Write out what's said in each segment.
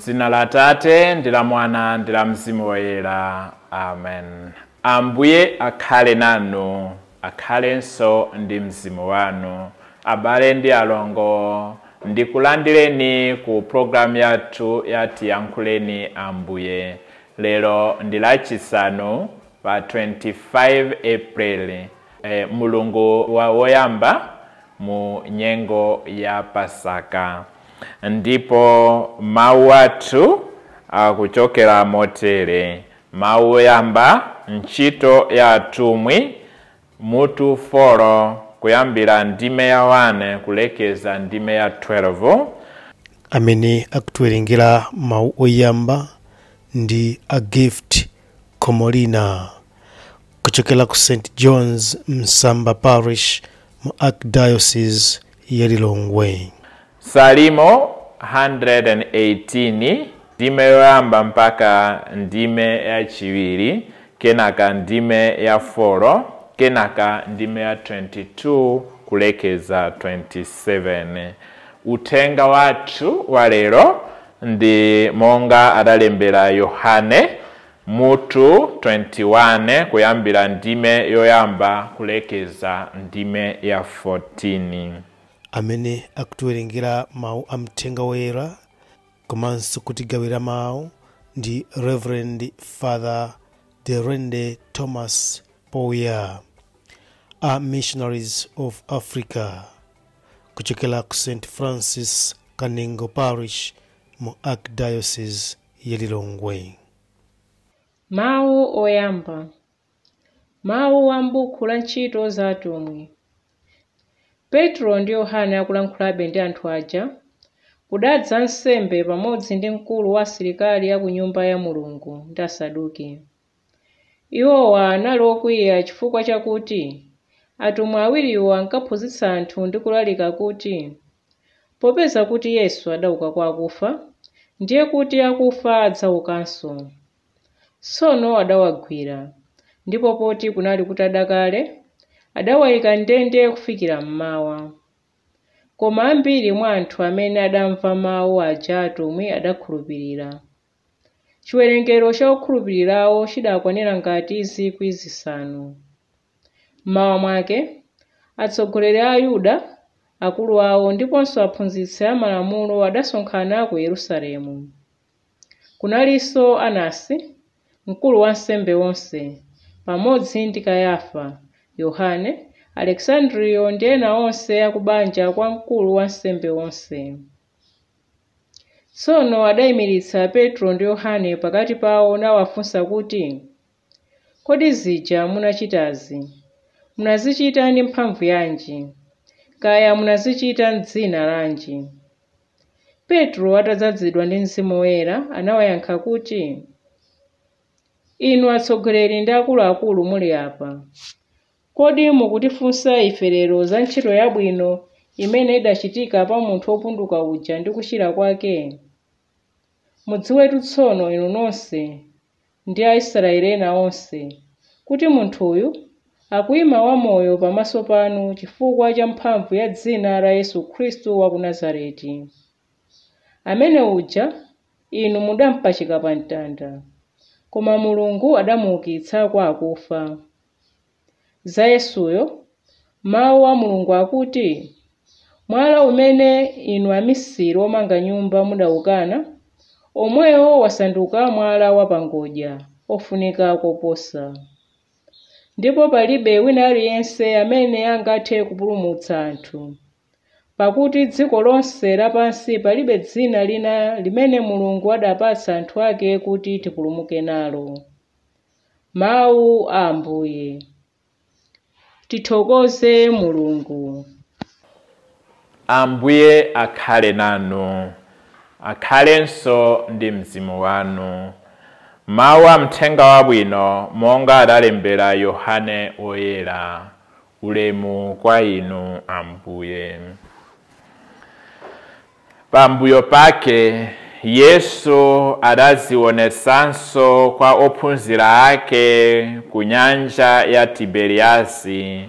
Mdzina la Tate ndi la Mwana ndi la Mzimu Woyera. Amen. Ambuye akhale nanu, akhalenso ndi mzimu wanu. Abale ndi alongo, ndikulandireni ku programu yathu ya Tiyankhuleni Ambuye. Lero ndi lachisanu pa 25 April, mulungu wa woyamba mu nyengo ya Pasaka. Ndipo mawu athu akuchokera motere. Mawu oyamba, ntchito ya atumwi, mutu 4, kuyambira ndime ya 1 kulekeza ndime ya 12. Amene akutiwerengera mawu oyamba ndi a Gift Komolina kuchokera ku St John's Msamba Parish mu Archdiocese ya Lilongwe. Salimo 118, ndime yoyamba mpaka ndime yachiwiri, kenaka ndime ya 4, kenaka ndime ya 22 kulekeza 27. Uthenga wathu wa lero ndi monga adalembera Yohane mutu 21 kuyambira ndime yoyamba kulekeza ndime ya 14. Amene akutiwerengera mawu a mthenga woyera komanso kutigawira mawu ndi Reverend Father Derende Thomas Poya a Missionaries of Africa kuchokera ku St Francis Kanengo Parish mu Archdiocese ya Lilongwe. Mawu oyamba. Mawu a m'buku la ntchito za atumwi. Petro ndi Yohane akulankhulabe ndi anthu aja, kudadza ansembe pamodzi ndi mkulu wa asilikali a ku nyumba ya Mulungu ndi Asaduki. Iwowa anali okwiya chifukwa chakuti atumwi awiriwo ankaphunzitsa anthu ndi kulalika kuti, popeza kuti Yesu adauka kwa akufa, ndiye kuti akufa adzaukanso. Tsono adawagwira, ndipo poti kunali kutada kale, adawayika m'ndende kufikira mmawa. Koma ambiri mwa anthu amene adamva mawu aja atumwi adakhulupirira. Chiwerengero cha okhulupirirawo chidakwanira ngati 5,000. Mmawa mwake, atsogoleri a Ayuda, akulu awo ndiponso aphunzitsi amalamulo adasonkhana ku Yerusalemu. Kunalinso Anasi, mkulu wa ansembe onse, pamodzi ndi Kayafa, Yohane, Alexandriyo ndi ena onse akubanja kwa mkulu wa ansembe onse. Tsono adayimiritsa Petro ndi Yohane pakati pawo nawafunsa kuti, kodi zija munachitazi, munazichita ndi mphamvu yanji? Kaya munazichita m'dzina lanji? Petro atadzazidwa ndi Mzimu Woyera anawayankha kuti, inu atsogoleri ndi akuluakulu muli apa, kodi mukutifunsa ife lero za ntchito yabwino imene idachitika pa munthu wopunduka uja ndi kuchira kwake? Mudziwetu tsono inu nonse ndi Aisraeli ena onse, kuti munthuyu akuyima wamoyo pamaso panu chifukwa cha mphamvu ya dzina la Yesu Khristu wa ku Nazareti. Amene uja inu mudampachika pa mtanda, koma Mulungu adamuukitsa kwa akufa. Za Yesuyo, mawu a Mulungu akuti, mwala umene inu amisiri omanga nyumba mudawukana, omwewo wasanduka mwala wapangodya, ofunika koposa. Ndipo palibe wina aliyense amene angathe kupulumutsa anthu, pakuti dziko lonse lapansi palibe dzina lina limene Mulungu adapatsa anthu ake kuti tipulumuke nalo. Mawu a Ambuye. Tithokoze Mulungu. Ambuye akhale nanu, akhalenso ndi mzimu wanu. Mawu a mthenga wabwino monga adalembera Yohane Woyera. Ulemu kwa inu Ambuye. Pambuyo pake Yesu adazionesanso kwa ophunzira ake ku nyanja ya Tiberiasi.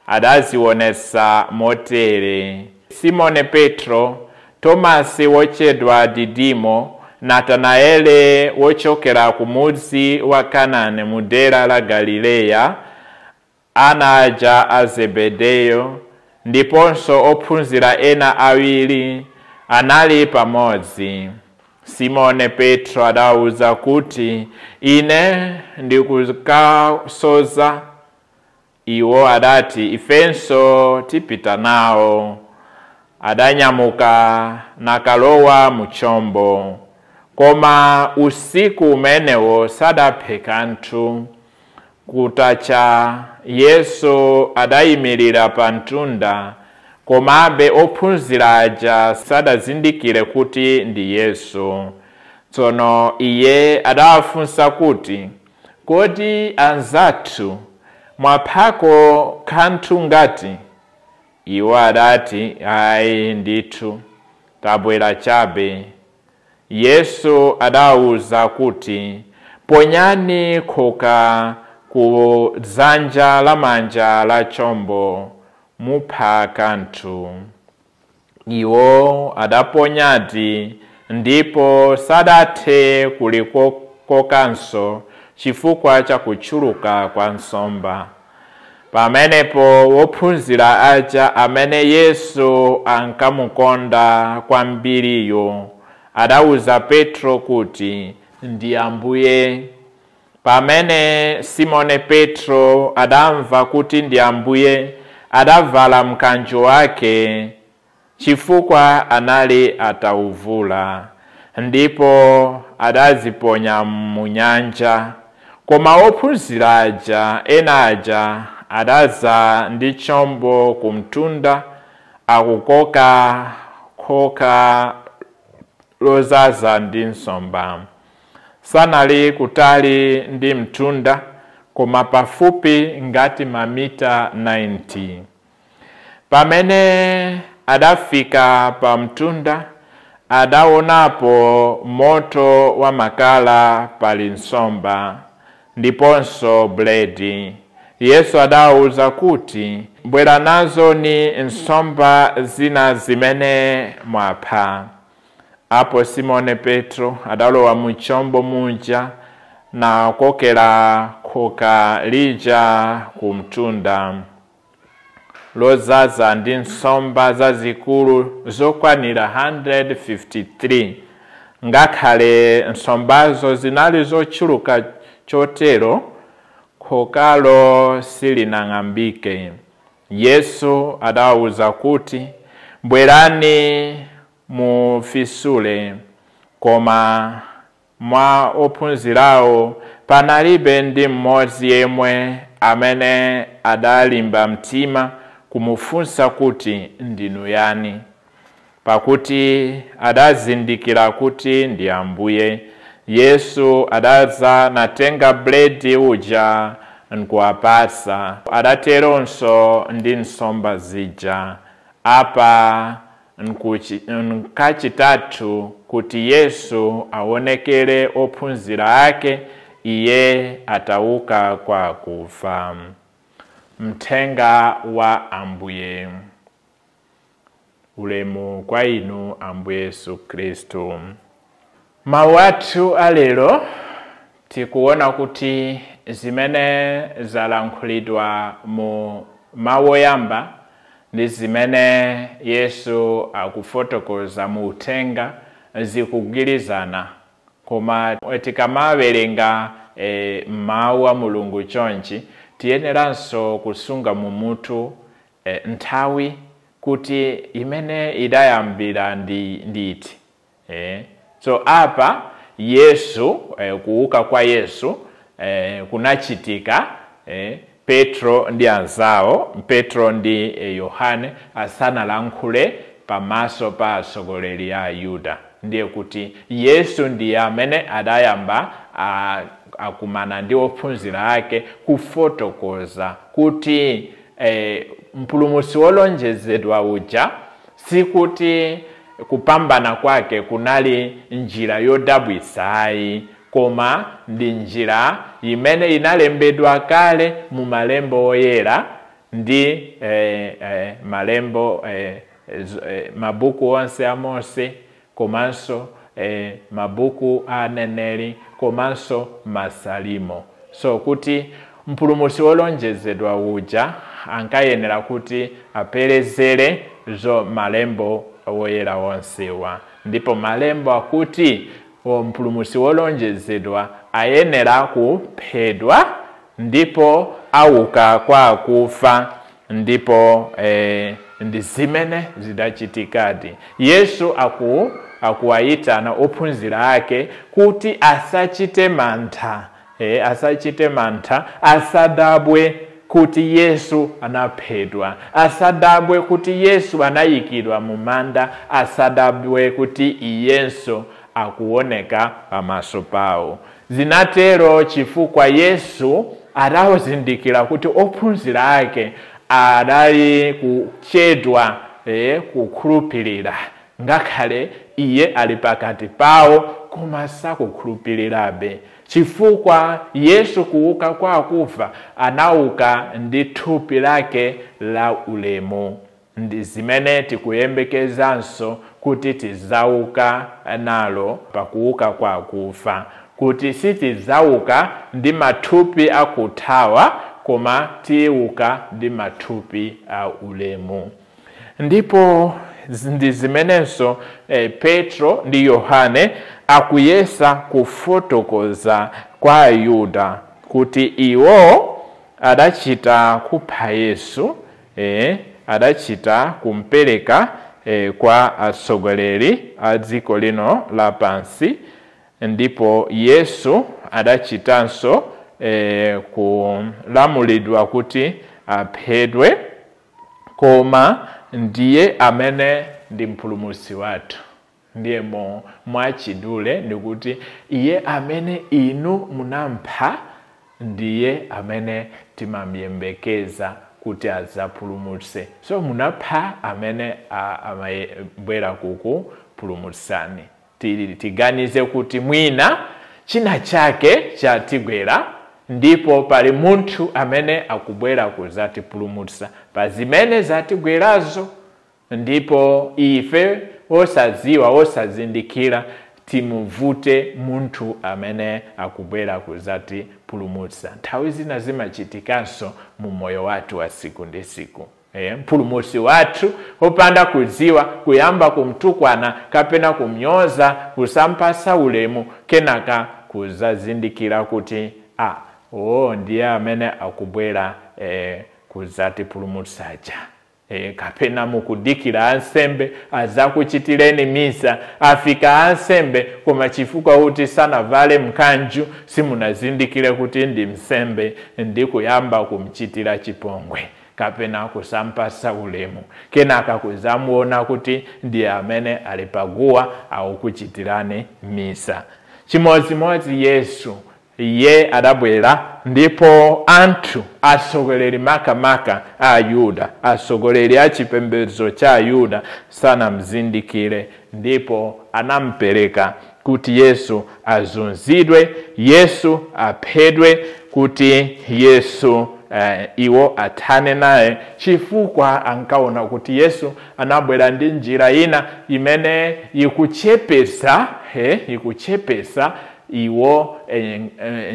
Adazionesa motere: Simone Petro, Tomasi wochedwa Didimo, Natanaele wochokera ku mudzi wa Kanani mu dera la Galileya, ana aja a Zebedeyo, ndiponso ophunzira ena awiri anali pamodzi. Simone Petro adawuza kuti, ine ndikukasoza. Iwo adati, ifenso tipita nawo. Adanyamuka nakalowa mu chombo, koma usiku umenewo sadaphe kanthu. Kutacha Yesu adayimirira pa mtunda, komabe ophunzira aja sadazindikire kuti ndi Yesu. Tsono iye adawafunsa kuti, kodi anzathu mwaphako kanthu ngati? Iwo adati, ayi ndithu, tabwera chabe. Yesu adawawuza kuti, ponyani khoka ku dzanja lamanja la chombo, mupha kanthu. Iwo adaponyadi, ndipo sadathe kulikokanso chifukwa cha kuchuluka kwa nsomba. Pamenepo wophunzira aja amene Yesu ankamukonda kwambiriyo adawuza Petro kuti, ndi Ambuye. Pamene Simone Petro adamva kuti ndi Ambuye, adavala mkanjo wake, chifukwa anali atawuvula, ndipo adaziponya mu nyanja. Koma ophunzira aja ena aja adaza ndi chombo kumtunda, akukoka khoka lozaza ndi nsomba. Sanali kutali ndi mtunda, koma pafupi ngati mamita 90. Pamene adafika pa mtunda, adaonapo moto wa makala pali nsomba ndiponso buledi. Yesu adawawuza kuti, bwera nazo ni nsomba zina zimene mwapha. Apo Simone Petro adalowa mu chombo muja na kokera khoka lija kumtunda, lozaza ndi nsomba zazikulu zokwanira 153. Ngakhale nsombazo zinali zochuluka chotero, khokalo silinang'ambike. Yesu adawawuza kuti, bwerani mufisule. Koma mwa ophunzirawo panalibe ndi mmodzi yemwe amene adalimba mtima kumufunsa kuti, ndinu yani? Pakuti adazindikira kuti ndi Ambuye. Yesu adaza natenga buledi uja nkuwapasa, adateronso ndi nsomba zija. Apa nkachitatu kuti Yesu aonekere ophunzira ake iye atauka kwa akufa. Mthenga wa Ambuye. Ulemu kwa inu Ambuye Yesu Khristu. Mawu athu alero tikuona kuti zimene zalankhulidwa mu mawu oyamba ndi zimene Yesu akufotokoza mu uthenga zikugwirizana. Koma tikamawerenga mawu a Mulungu chonchi, tiyeneranso kusunga mumutu nthawi kuti imene idayambira nditi. So apa Yesu, kuuka kwa Yesu kunachitika Petro ndi anzawo, Petro ndi Yohane asanalankhule pamaso pa atsogoleri a Yuda. Ndiye kuti Yesu ndiye amene adayamba akumana ndi ophunzira ake kufotokoza kuti mpulumutsi wolonjezedwa uja sikuti kupambana kwake kunali njira yodabwitsayi, koma ndi njira imene inalembedwa kale mu malembo oyera ndi malembo mabuku onse a Mose komanso mabuku a aneneri komanso masalimo. So kuti mpulumutsi wolonjezedwa uja ankayenera kuti aperezere zo malembo woyera wonsewa, ndipo malembo akuti mpulumutsi wolonjezedwa ayenera kuphedwa ndipo auka kwa akufa, ndipo ndi zimene zidachitikadi. Yesu akuwayitana ophunzira ake kuti asachite mantha, asachite mantha, asadabwe kuti Yesu anaphedwa, asadabwe kuti Yesu anayikidwa mu manda, asadabwe kuti iyenso akuoneka pamaso pawo. Zinatero chifukwa Yesu adawazindikira kuti ophunzira ake adali kuchedwa kukhulupirira, ngakhale iye ali pakati pawo koma sakukhulupirirabe, chifukwa Yesu kuuka kwa akufa anauka ndi thupi lake la ulemu. Ndi zimene tikuyembekezanso kuti tizauka nalo pakuuka kwa akufa, kuti sitizauka ndi mathupi akuthawa koma tiuka ndi mathupi a ulemu. Ndipo ndi zimenenso Petro ndi Yohane akuyesa kufotokoza kwa Ayuda kuti iwo adachita kupha Yesu, adachita kumpereka kwa atsogoleri a dziko lino lapansi, ndipo Yesu adachitanso kulamulidwa kuti aphedwe, koma ndiye amene ndi mpulumutsi wathu. Ndiye mwachidule ndikuti iye amene inu munampha ndiye amene timamuyembekeza kuti adzapulumutse. So munapha amene amabwera kukupulumutsani. Tiganize kuti mwina china chake chatigwera ndipo pali munthu amene akubwera kuzatipulumutsa pa zimene zatigwerazo, ndipo ife osadziwa osazindikira timuvute munthu amene akubwera kuzatipulumutsa. Nthawi zina zimachitikanso mu moyo wathu wa siku ndi siku. Mpulumutsi wathu opanda kudziwa kuyamba kumtukwana kapena kumnyoza, kusampasa ulemu, kenaka kuzazindikira kuti ndiye amene akubwera kuzatipulumutsaja. Kapena mukudikira ansembe azakuchitireni misa, afika ansembe koma chifukwa kuti sanavale mkanju simunazindikire kuti ndi msembe, ndi kuyamba kumchitira chipongwe kapena kusampasa ulemu, kenaka kuzamuona kuti ndi amene ali paguwa akukuchitirani misa. Chimodzimodzi Yesu iye adabwera ndipo anthu atsogoleri makamaka a Ayuda, atsogoleri a chipembedzo cha Ayuda sanamzindikire, ndipo anampereka kuti Yesu azunzidwe, Yesu aphedwe, kuti Yesu iwo athane naye, chifukwa ankaona kuti Yesu anabwera ndi njira ina imene ikuchepesa iwo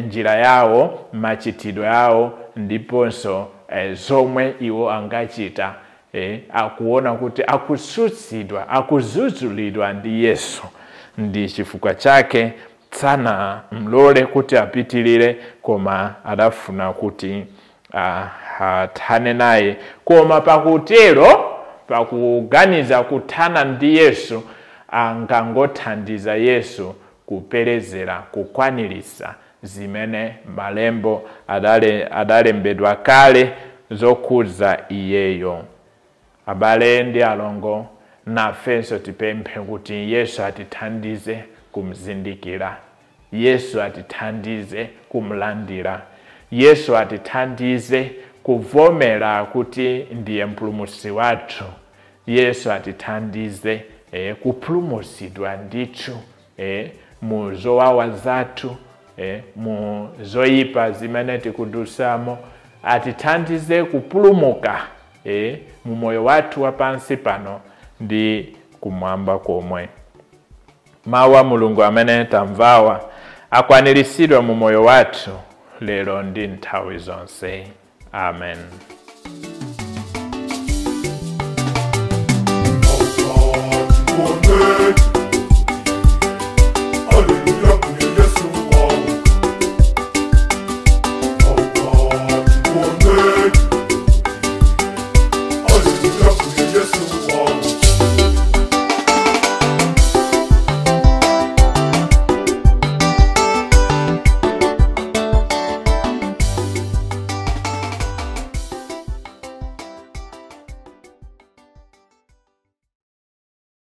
njira yawo, machitidwe yawo, ndiponso zomwe iwo angachita. Akuona kuti akusutsidwa, akuzuzulidwa ndi Yesu, ndi chifukwa chake sanamlole kuti apitirire, koma adafuna kuti athane naye. Koma pakutero, pakuganiza kuthana ndi Yesu, angangothandiza Yesu kuperezera, kukwanirisa zimene malembo adalembedwa kale zokhudza iyeyo. Abale ndi alongo, nafenso tipemphe kuti Yesu atithandize kumzindikira, Yesu atithandize kumlandira, Yesu atithandize kuvomera kuti ndiye mpulumutsi wathu, Yesu atithandize kupulumutsidwa ndithu mu zowawa zathu, mu zoyipa zimene tikudusamo, atithandize kupulumuka mu moyo wathu wa pansi pano ndi kumwamba komwe. Mawu a Mulungu amene tamvawa akwaniritsidwe mu moyo wathu lero ndi nthawi zonse. Amen.